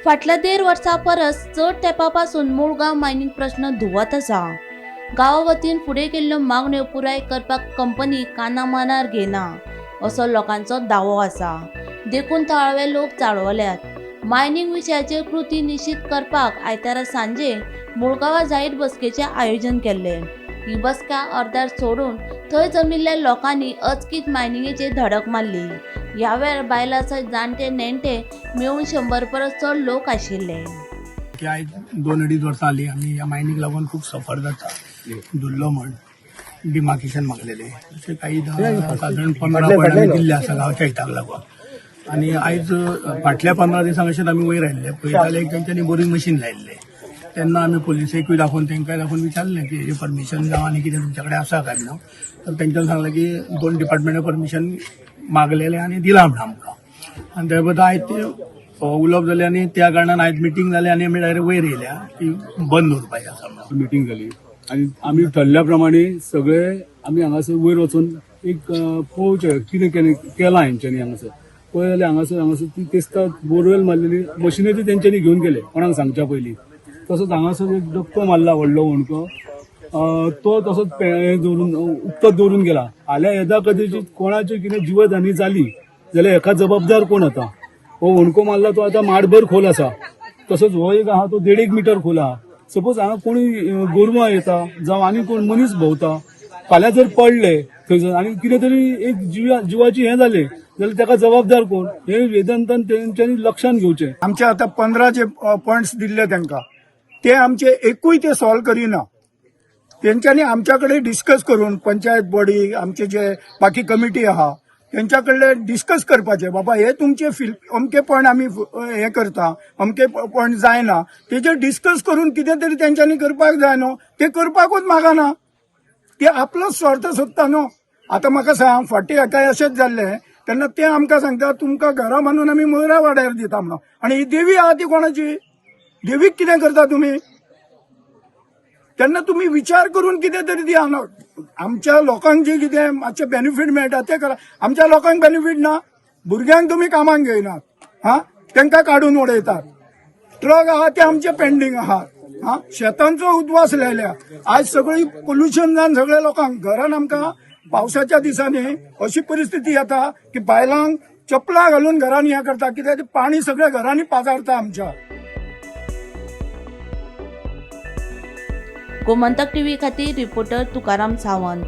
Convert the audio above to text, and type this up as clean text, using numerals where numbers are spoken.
फाटल्या देड वर्सां परस चड तेंपा पासून मुळगांव मायनींग प्रश्न धुवत आसा. गांवा वतीन फुडें केल्ल्यो मागण्यो पुराय करपाक कंपनी काना मनार घेना असो लोकांचो दावो आसा. देखून थळावे लोक चाळवल्यात. मायनींग विशयाचेर कृती निश्चीत करपाक आयतारा सांजे मुळगांवां जाहीर बसकेचें आयोजन केल्लें. ही बसका अर्दार सोडून थंय जमिल्ल्या लोकांनी अचकीत मायनिंगेचेर धडक मारली. ह्या वेळार बायलां सयत जाणटे नेणटे मेळून 100 परस चड लोक आशिल्ले. की आयज 2-2.5 वर्सां जालीं आमी ह्या मायनीक लागून खूब सफर जाता. धुल्लो म्हण डिमार्केशन मागलेले अशे काही सादारण 15 पॉयंट आमी दिल्ले आसा गांवच्या हिताक लागून. आनी आयज फाटल्या 15 दिसांक अशेंच आमी वयर आयिल्ले पळयता जाल्यार एक तेंच्यांनी बोरींग मशीन लायिल्लें. तेन्ना आमी पोलिसेकूय दाखोवन तांकांय दाखोवन विचारलें की हेजें परमिशन जावं आनी कितें तुमच्या कडेन आसा काय म्हणून. तर तेंच्यांनी सांगलें की 2 डिपार्टमेंटा परमिशन मागलेलें आनी दिलां म्हण आमकां. आनी त्या बद्दल आयज ते उलोवप जालें आनी त्या कारणान आयज मिटींग जालें आनी आमी डायरेक्ट वयर येयल्या की बंद दवरपाचें आसा म्हणून. मिटींग जाली आनी आमी ठरल्या प्रमाणे सगळे आमी हांगासर वयर वचून एक पळोवचें कितें केलां हेंच्यांनी. हांगासर पळय जाल्यार हांगासर ती तेस्ता बोरवेल मारलेली मशिनरी तेंच्यांनी घेवन गेले कोणाक सांगच्या पयलीं. तसोच हांगासर एक डक्को मारला व्हडलो होणको, तो तसोच दवरून उक्तो दवरून गेला. हाल्यां येदा कदाचीत कोणाची कितें जीवधानी जाली जाल्यार हेका जबाबदार कोण? आतां हो होणको मारला तो आतां माडभर खोल आसा. तसोच हो एक आहा तो 1.5 मिटर खोल आहा. सपोज हांगा कोणी गोरवां येता जावं आनी कोण मनीस भोंवता, फाल्यां जर पडले थंयसर आनी कितें तरी एक जिवाची हें जालें जाल्यार ताका जबाबदार कोण? हे वेदांतान तेंच्यांनी लक्षांत घेवचें. आमचे आतां 15 जे पॉयंट्स दिल्ले तांकां ते आमचे एकूय ते सॉल्व करिना. तेंच्यांनी आमच्या कडेन डिस्कस करून पंचायत बॉडी आमचे जे बाकी कमिटी आहा तेंच्या कडले डिस्कस करपाचे, बाबा हे तुमचे अमके पॉयंट आमी हे करता, अमके पॉयंट जायना, तेजेर डिस्कस करून कितें तरी तेंच्यांनी करपाक जाय न्हू. ते करपाकूच मागना, ते आपलोच स्वार्थ सोदता न्हू. आतां म्हाका सांग, फाटीं हाका अशेंच जाल्लें तेन्ना ते आमकां सांगता तुमकां घरां बांदून आमी मोयरा वाड्यार दिता म्हणून. आनी ही देवी आहा ती कोणाची? देवीक कितें करता तुमी? तेन्ना तुमी विचार करून कितें तरी दिया न्हू. आमच्या लोकांक जे कितें मातशें बेनिफीट मेळटा ते करा. आमच्या लोकांक बेनिफीट ना, भुरग्यांक तुमी कामाक घेयनात, हा तांकां काडून उडयतात. ट्रक आहा ते आमचे पेंडींग आहा, हा शेतांचो उद्वास लायल्या. आयज सगळी पोल्युशन जावन सगळ्या लोकांक घरान आमकां पावसाच्या दिसांनी अशी परिस्थिती येता की बायलांक चपलां घालून घरान हें करता, कित्याक ते पाणी सगळ्या घरांनी पाजारता आमच्या. गोमंतक टीव्ही खातीर रिपोर्टर तुकाराम सावंत.